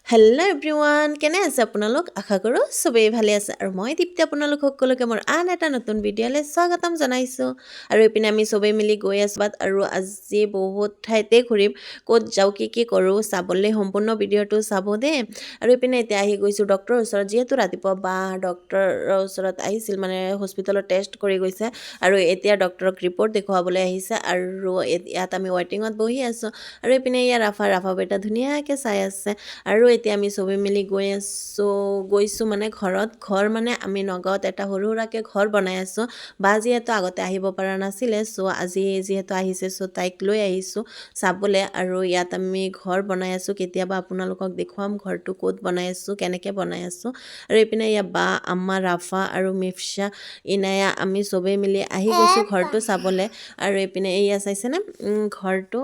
Hello' everyone, কেনে আছে আপোনালোক? আশা কৰোঁ চবেই ভালে আছে। আৰু মই দীপ্তি, আপোনালোক সকলোকে মোৰ আন এটা নতুন ভিডিঅ'লৈ স্বাগতম জনাইছোঁ। আৰু এইপিনে আমি চবেই মিলি গৈ আছোঁ আৰু আজি বহুত ঠাইতে ঘূৰিম। ক'ত যাওঁ, কি কি কৰোঁ, চাবলৈ সম্পূৰ্ণ ভিডিঅ'টো চাব দেই। আৰু এইপিনে এতিয়া আহি গৈছোঁ ডক্টৰৰ ওচৰত। যিহেতু ৰাতিপুৱা বা ডক্টৰৰ ওচৰত আহিছিল, মানে হস্পিটেলত টেষ্ট কৰি গৈছে আৰু এতিয়া ডক্টৰক ৰিপৰ্ট দেখুৱাবলৈ আহিছে। আৰু ইয়াত আমি ৱেইটিঙত বহি আছোঁ। আৰু এইপিনে ইয়াৰ ৰাফা, ৰাফা বেটা ধুনীয়াকৈ চাই আছে। আৰু এতিয়া আমি চবেই মিলি গৈ আছোঁ, গৈছোঁ মানে ঘৰত। ঘৰ মানে আমি নগাঁৱত এটা সৰু সুৰাকৈ ঘৰ বনাই আছোঁ। বা যিহেতু আগতে আহিব পৰা নাছিলে, চ' আজি যিহেতু আহিছে, চ' তাইক লৈ আহিছোঁ চাবলৈ। আৰু ইয়াত আমি ঘৰ বনাই আছোঁ। কেতিয়াবা আপোনালোকক দেখুৱাম ঘৰটো ক'ত বনাই আছোঁ, কেনেকৈ বনাই আছোঁ। আৰু এইপিনে ইয়াত বা, আম্মা, ৰাফা আৰু মিফচা, ইনায়া, আমি চবেই মিলি আহি গৈছোঁ ঘৰটো চাবলৈ। আৰু এইপিনে এয়া চাইছেনে ঘৰটো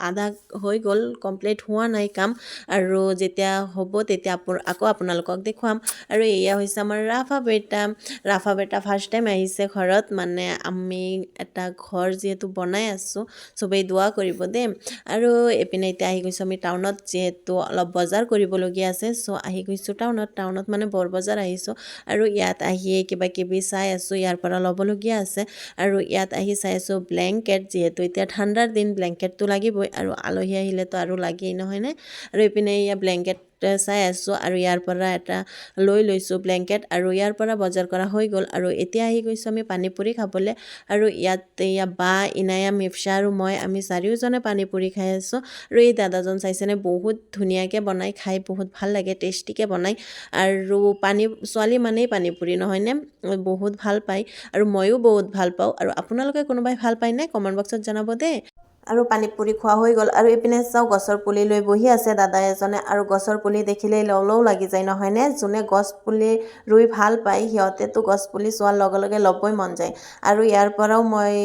আধা হৈ গ'ল, কমপ্লিট হোৱা নাই কাম। আৰু যেতিয়া হ'ব, তেতিয়া আকৌ আপোনালোকক দেখুৱাম। আৰু এয়া হৈছে আমাৰ ৰাফা বেটা। ৰাফা বেটা ফাৰ্ষ্ট টাইম আহিছে ঘৰত। মানে আমি এটা ঘৰ যিহেতু বনাই আছোঁ, চবেই দোৱা কৰিব দেই। আৰু এইপিনে এতিয়া আহি গৈছোঁ আমি টাউনত, যিহেতু অলপ বজাৰ কৰিবলগীয়া আছে। চ' আহি গৈছোঁ টাউনত। টাউনত মানে বৰ বজাৰ আহিছোঁ। আৰু ইয়াত আহিয়ে কিবা কিবি চাই আছোঁ, ইয়াৰ পৰা ল'বলগীয়া আছে। আৰু ইয়াত আহি চাই আছোঁ ব্লেংকেট। যিহেতু এতিয়া ঠাণ্ডাৰ দিন, ব্লেংকেটটো লাগিবই আৰু আলহী আহিলেতো আৰু লাগেই, নহয়নে? আৰু এইপিনে এয়া ব্লেংকেট চাই আছোঁ আৰু ইয়াৰ পৰা এটা লৈ লৈছোঁ ব্লেংকেট। আৰু ইয়াৰ পৰা বজাৰ কৰা হৈ গ'ল। আৰু এতিয়া আহি গৈছোঁ আমি পানীপুৰি খাবলৈ। আৰু ইয়াত এয়া বা, ইনায়া, মিফচা আৰু মই, আমি চাৰিওজনে পানীপুৰি খাই আছোঁ। আৰু এই দাদাজন চাইছেনে? বহুত ধুনীয়াকৈ বনাই, খাই বহুত ভাল লাগে, টেষ্টিকৈ বনায়। আৰু পানী ছোৱালী মানেই পানীপুৰি, নহয়নে? বহুত ভাল পায় আৰু ময়ো বহুত ভাল পাওঁ। আৰু আপোনালোকে কোনোবাই ভাল পায়নে? কমেণ্ট বক্সত জনাব দেই। আৰু পানীপুৰি খোৱা হৈ গ'ল। আৰু এইপিনে চাওঁ, গছৰ পুলি লৈ বহি আছে দাদা এজনে। আৰু গছৰ পুলি দেখিলেই লওঁ লওঁ লাগি যায়, নহয়নে? যোনে গছ পুলি ৰুই ভাল পায়, সিহঁতেতো গছ পুলি চোৱাৰ লগে লগে ল'বই মন যায়। আৰু ইয়াৰ পৰাও মই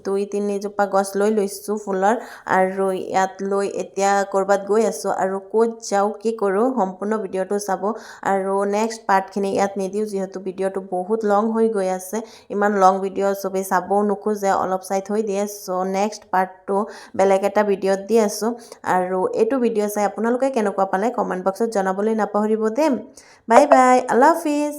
দুই তিনিজোপা গছ লৈ লৈছোঁ ফুলৰ। আৰু ইয়াত লৈ এতিয়া ক'ৰবাত গৈ আছোঁ। আৰু ক'ত যাওঁ, কি কৰোঁ, সম্পূৰ্ণ ভিডিঅ'টো চাব। আৰু নেক্সট পাৰ্টখিনি ইয়াত নিদিওঁ, যিহেতু ভিডিঅ'টো বহুত লং হৈ গৈ আছে। ইমান লং ভিডিঅ' চবেই চাবও নোখোজে, অলপ চাই থৈ দিয়ে। চ' নেক্সট পাৰ্টটো বেলেগ এটা ভিডিঅ'ত দি আছোঁ। আৰু এইটো ভিডিঅ' চাই আপোনালোকে কেনেকুৱা পালে, কমেণ্ট বক্সত জনাবলৈ নাপাহৰিব দেই। Bye bye, Allah Hafiz.